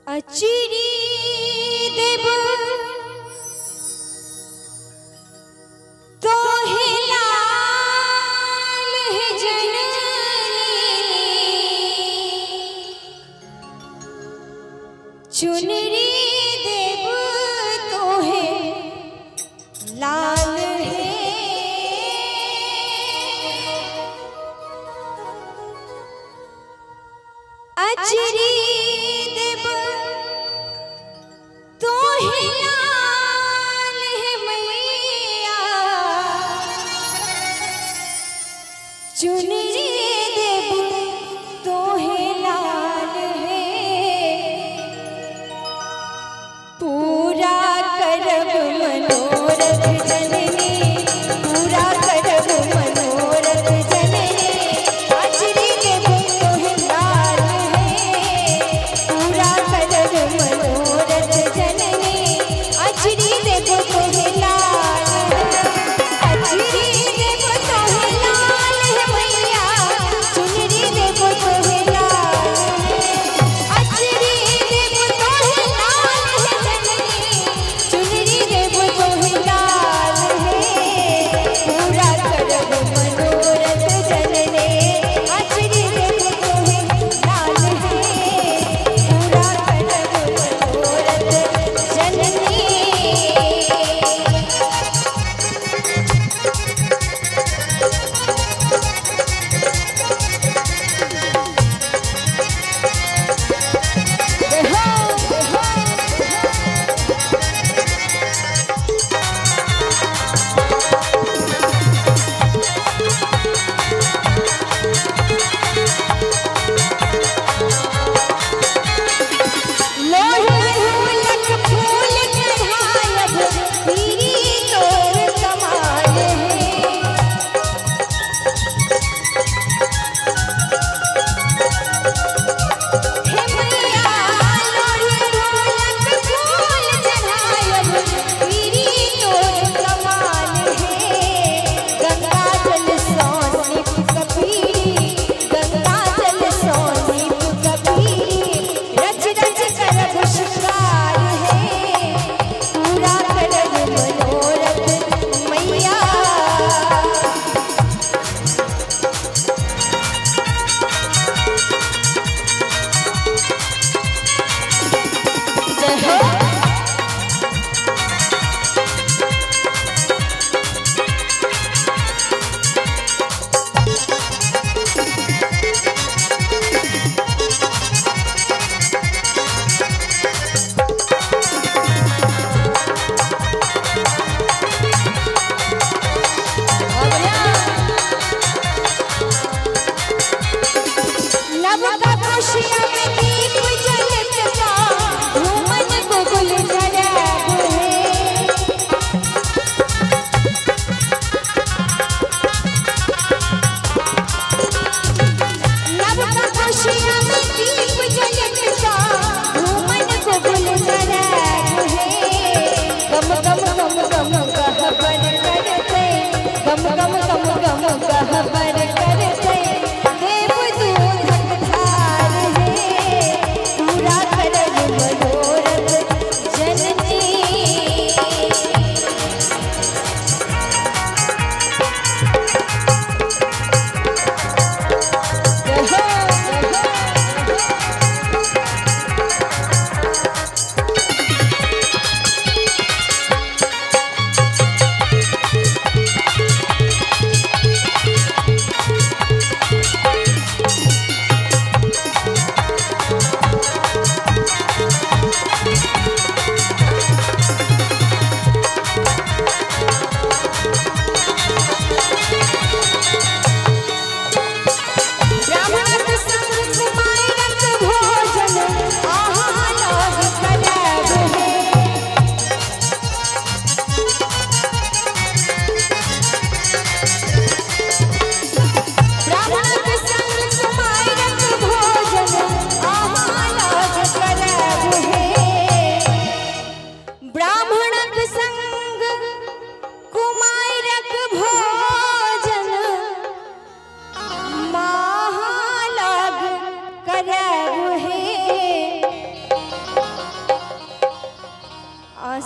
अचिरी देव तोहे लाल है जननी, चुनरी देव तोहे लाल है। अचरी देव तोहे लाल है मैया, चुनरी देव तोहे लाल है।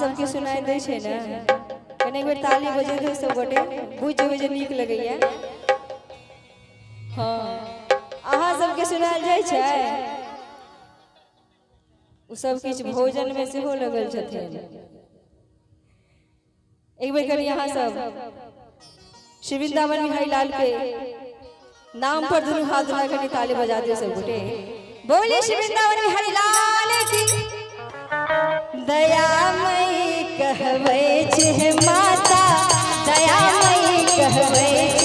सबके सुनाई दै छै ने? कने एक बेर ताली बजेबै सब गोटे, बुझि जेबै जे नीक लगैया। हँ, अहाँ सबके सुनायल जाइ छै? ओ सब किछु भोजनमे सेहो लगल छथिन। एक बेर कनि अहाँ सब श्री वृंदावन बिहारी लाल के नाम पर दुनू हाथ उठा कनि ताली बजा दियौ सब गोटे। बोले श्री वृंदावन बिहारी लाल की। दयामयी कहबै छै माता, दयामयी कहबै।